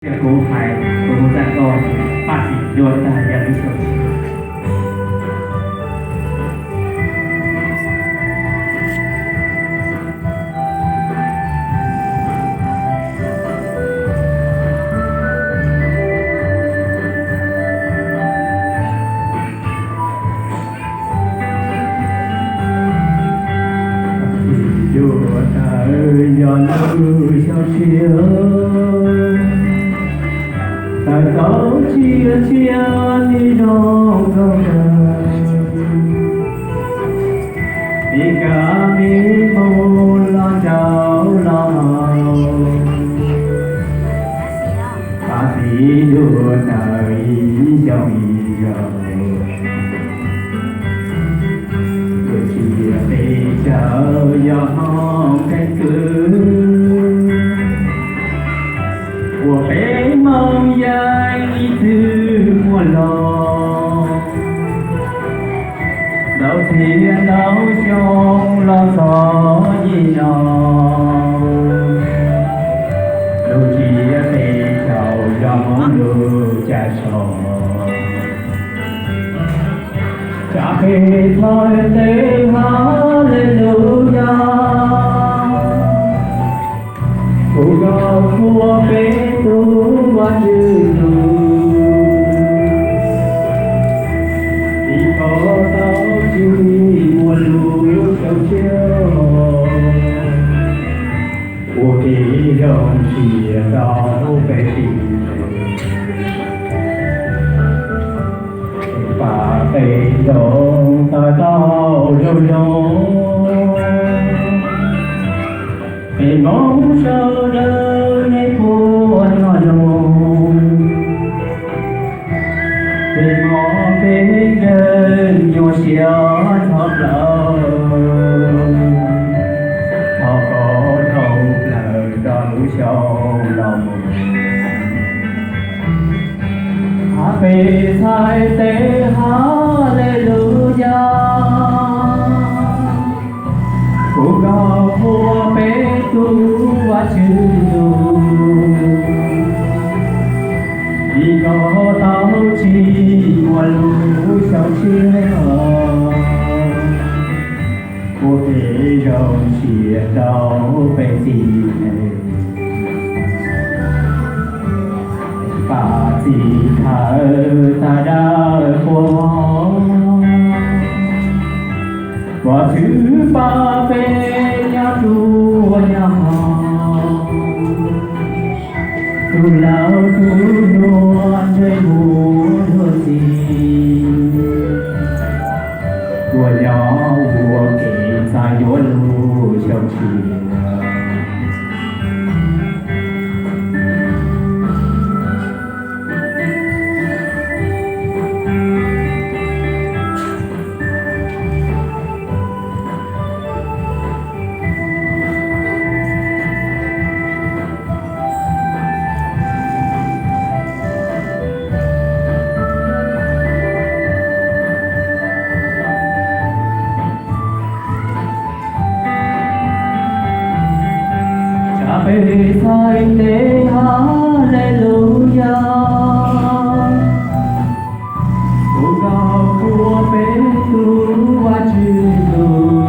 Kuv hais kuv mus txaj koj ces paj tsis dua tag yog lub xyoo tshiab. Yuav tawm yog lub xyoo tshiab, tawm tau tsis txia li zoo nkauj kawg. Vim koj me moo los nraum los haus, paj txiv yuav tawm ib zaug ib zaug. Lub txiaj peb caug yog hmoov keeb kwm uas peb Hmoob yeej ib txwm muaj los, ntau txhiab ntau xyoo los txog nim no. Lub txiaj peb caug yog Hmoob lub ca so, tsam peb txhais tes Haleluyas, kuv nrog ua peb tug Vajtswv lus, vim koj tau tsis muaj lub xyoo tshiab, ua kev zoo siab rau peb txiv neej. Paj peb ntoos tawm tau zoo zoo, peb Hmoob sawv daws nej puas nyob zoo? Peb Hmoob peb yeej nyuaj siab tshaj plaws, thov koj dhau plaws rau lub xyoo no mus. Hab peb txhais tes Haleluyas, kuv nrog ua peb tug Vajtswv lus, vim koj tau tsis muaj lub xyoo tshiab, ua kev zoo siab rau peb txiv neej. Paj txiv khawv tag dawb paug, Vajtswv pab peb nyob ruaj nyob haus, tus laus tus hluas ntsej muag luag txi, tuaj nyob ua ke xav yuav lub xyoo tshiab. Tsam peb txhais tes Haleluyas, kuv nrog ua peb tug Vajtswv lus,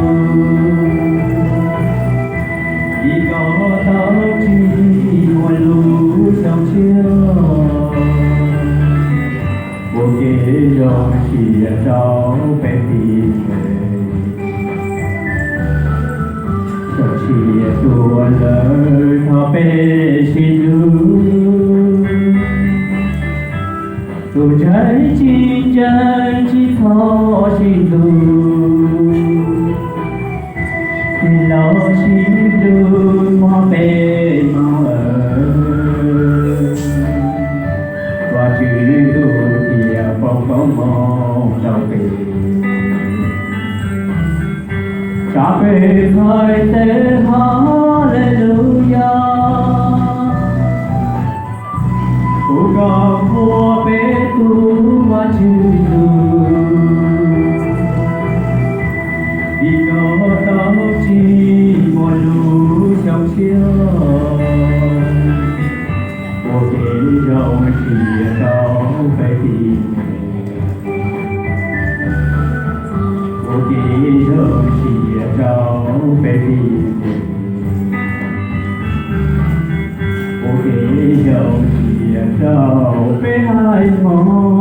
vim koj tau tsis muaj lub xyoo tshiab, ua kev zoo siab rau peb txiv neej. Xyoo tshiab tuaj lawm thov peb sib hlub, tus ntseeg tsis ntseeg tsis txhob sib hlub, sib laus sib hlub mog peb Hmoob aw. Vajtswv hlub thiab foom koob hmoov rau peb. Tsam peb txhais tes Haleluyas, kuv nrog ua peb tug Vajtswv lus, vim koj tau tsis muaj lub xyoo tshiab, ua kev Zoo siab rau peb txiv, ua kev zoo siab rau peb txiv, ua kev zoo siab rau peb haiv Hmoob.